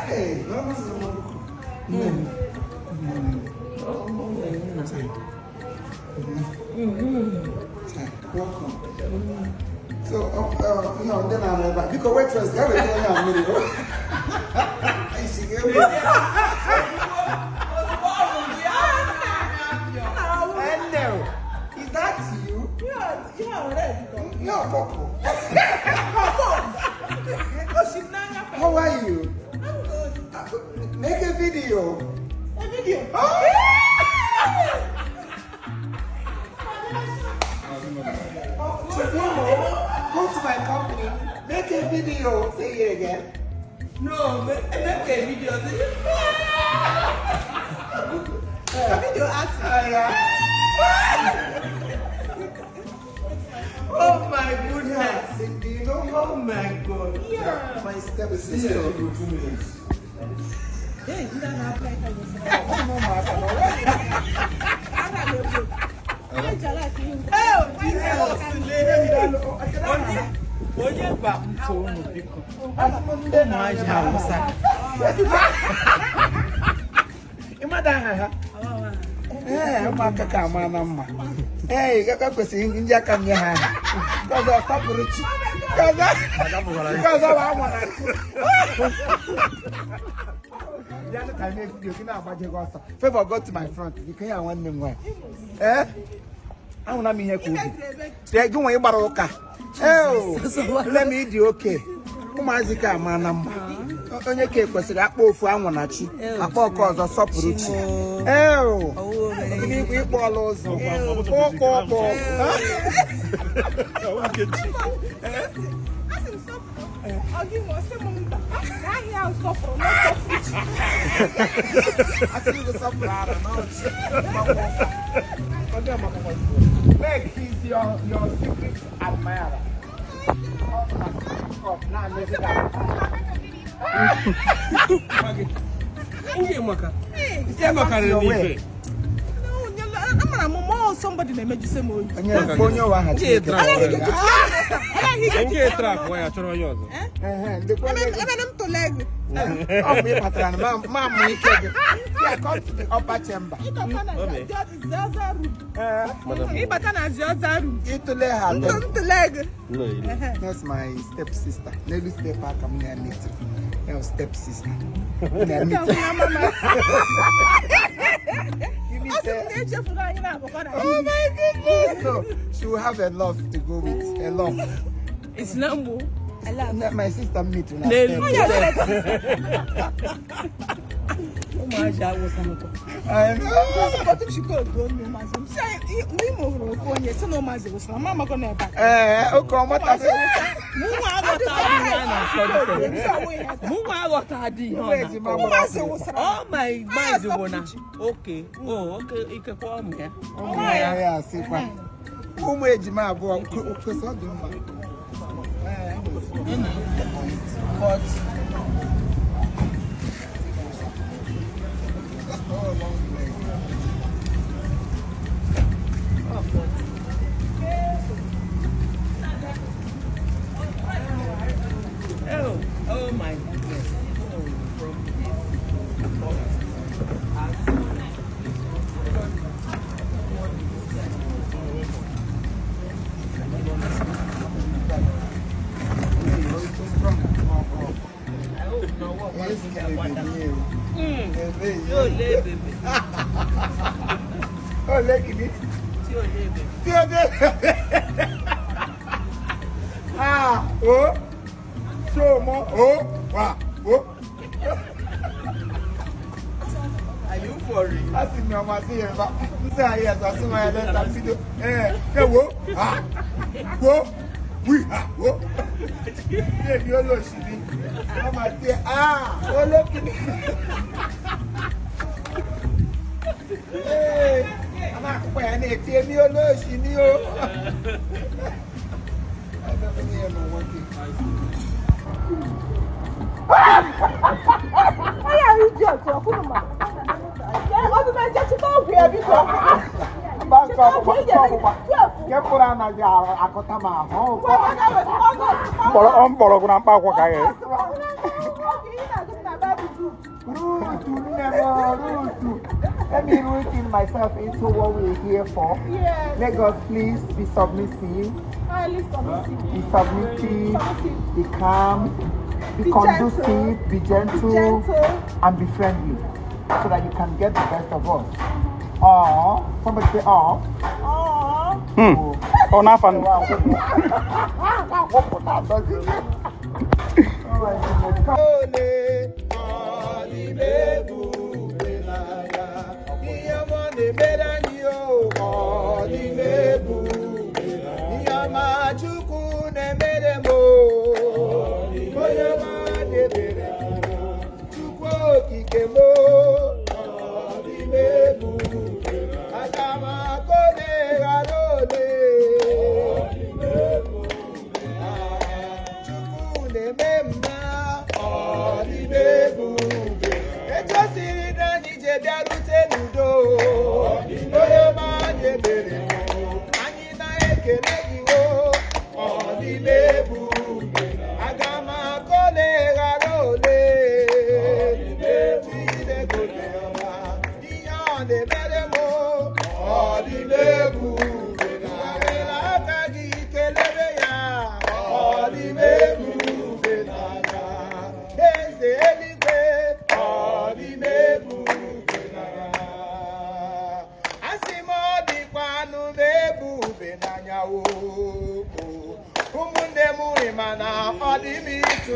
Hey, nne m. Welcome. So, ndị na-arụ ebe a, biko waitress, gaa weta onye a mmiri. Isi ga-egbu. Hello. Is that you? Yeah, No, purple. Oh, she's not. How are you? I'm good. Make a video. A video. Oh, tomorrow, go to my company, make a video. Say it again. No, make a video. A video ask. Yeah. Oh my goodness. Yeah. Do you know her? Oh my God. Yeah. My stepsister. Hey, ndị a na-apịa aka gị. Oh, no, ma, no. Aka na-egbu. Anyị jara aka ihu. Oh, Jesus. Onye onye gba ntụ unu biko. Ụmụazị Hausa. Ị mada aha ha? Ee, ụmụaka ka ama na mma. Ee, ka kwesịrị ndị aka m nye ha aha. Nke ọzọ sọpụrụ chi. Nke ọzọ bụ anwụ na bịa ka anyị video gị na-agbaje gị ọsọ. Favor, go to my front. Biko ya nwanne m nwaanyị. Ee, ahụla m ihe ka ubi. Tee gị nwe ịgbara ụka. Ee, nne m ịdị oke. Ụmụazị ka ama na mma. Onye ka kwesịrị akpọ ofu anwụ na chi, akpọ ọkọ ọzọ sọpụrụ chi. Ee, ịkpọ ọla ụzọ. Kpọ kpọ. Asị m sọpụrụ. Ọ gị nwe ọsị m mba. Na ahịa ahụ sọpụrụ na sọpụrụ chi. Asị gị sọpụrụ ara na ọchị. Meg, he's your secret admirer. Ihe maka. Isi makarịrị n'ife. Amara m mmụọ somebody na-emejise m oyi. Onye onye ụwa aha Chineke. Nke trap ya chọrọ onye ọzọ. Ebe m tụlee ego. Ọ bụ ị kpatara na ma mụ ike gị. See, I come to the upper chamber. Ịbata na Zioza room. Ịtụle ha Ntụ ntụle ego. That's my step sister. N'elu step aka m na-emit. Ya step sister. Na-emit. Oh my goodness. No, she will have a love to go with. A love. It's not mụ. My sister meet na N'elu. step. Ụmụazị Hausa nụkwa. I know. Ee, oke ọmata. Mụnwa aghọta ihe a na-akọ. Mụnwa aghọta dị ihe ọ na-akọ. Oh my mind bụ na oke oh oke ikekwe ọmụ ya. Ụmụ ya ya asịkwa. Ụmụ ejima abụọ kwesị ọ dị mma. But Oh, long leg. oh, but oh, oh my goodness. Oh, from this I hope no one Yes, kele bèbí Yóò o. lé bèbè. Ó lé kìíní. Tí ò lé bèbè. Tí o dé. Ah, o. Ṣé o mọ? O wà o. Are you for real? A sì ní ọmọ àti yẹn bá. N sẹ́ ayé ẹ̀sọ́ sí wọn ẹlẹ́ta fídíò. Ẹ ṣé wo? Ha wo wí ha wo. Ṣé èmi ó lò sí ni? Wọ́n máa ṣe ah ó lé kìíní. Ee, a máa kópa ya na-eti èmi olóòṣì ni o. Ebe onye ya nọ nwoke. Mba nke ọgbụgba nke ọgbụgba nke mkpụrụ anaghị akọta m ahụ. Mgbọrọgwụ na mkpa akwụkwọ ka a ga Ruth, nne m, Ruth. Let me root in myself into what we're here for. Yes. Lagos, please be submissive. Highly submissive. Be submissive. Submissive. Be calm. Be, Be conducive. gentle. Be gentle, Be gentle. And be friendly, so that you can get the best of us. Or somebody say, "Oh." Aww. Ọ n'afa nụ. Ole ọ dị m ebube n'anya, ihe ọma na-emere anyị o, ọ dị m ebube. Ihe ọma Chukwu na-emere m o, onye ọma na-emere m o, Chukwu okike m o, ọ dị m ebube. Aga m akọle ghara ole. Chukwu na-eme mma, ọ dị m ebube. Etu o siri na anyị je bịarute n'udo, onye ọma na-ebere m, anyị na-ekele gị o, ọ dị m ebube. Aga m akọle ghara ole. Chineke obiọma, ihe ọ na-emere m, ọ dị m ebube. Werela aka gị kelere ya, ọ dị m ebube n'anya. Eze eluigwe, ọ dị m ebube n'anya. Asị m ọ dịkwanụ m ebube n'anya o. Ụmụnne m, ị ma na ọ dị m ịtụ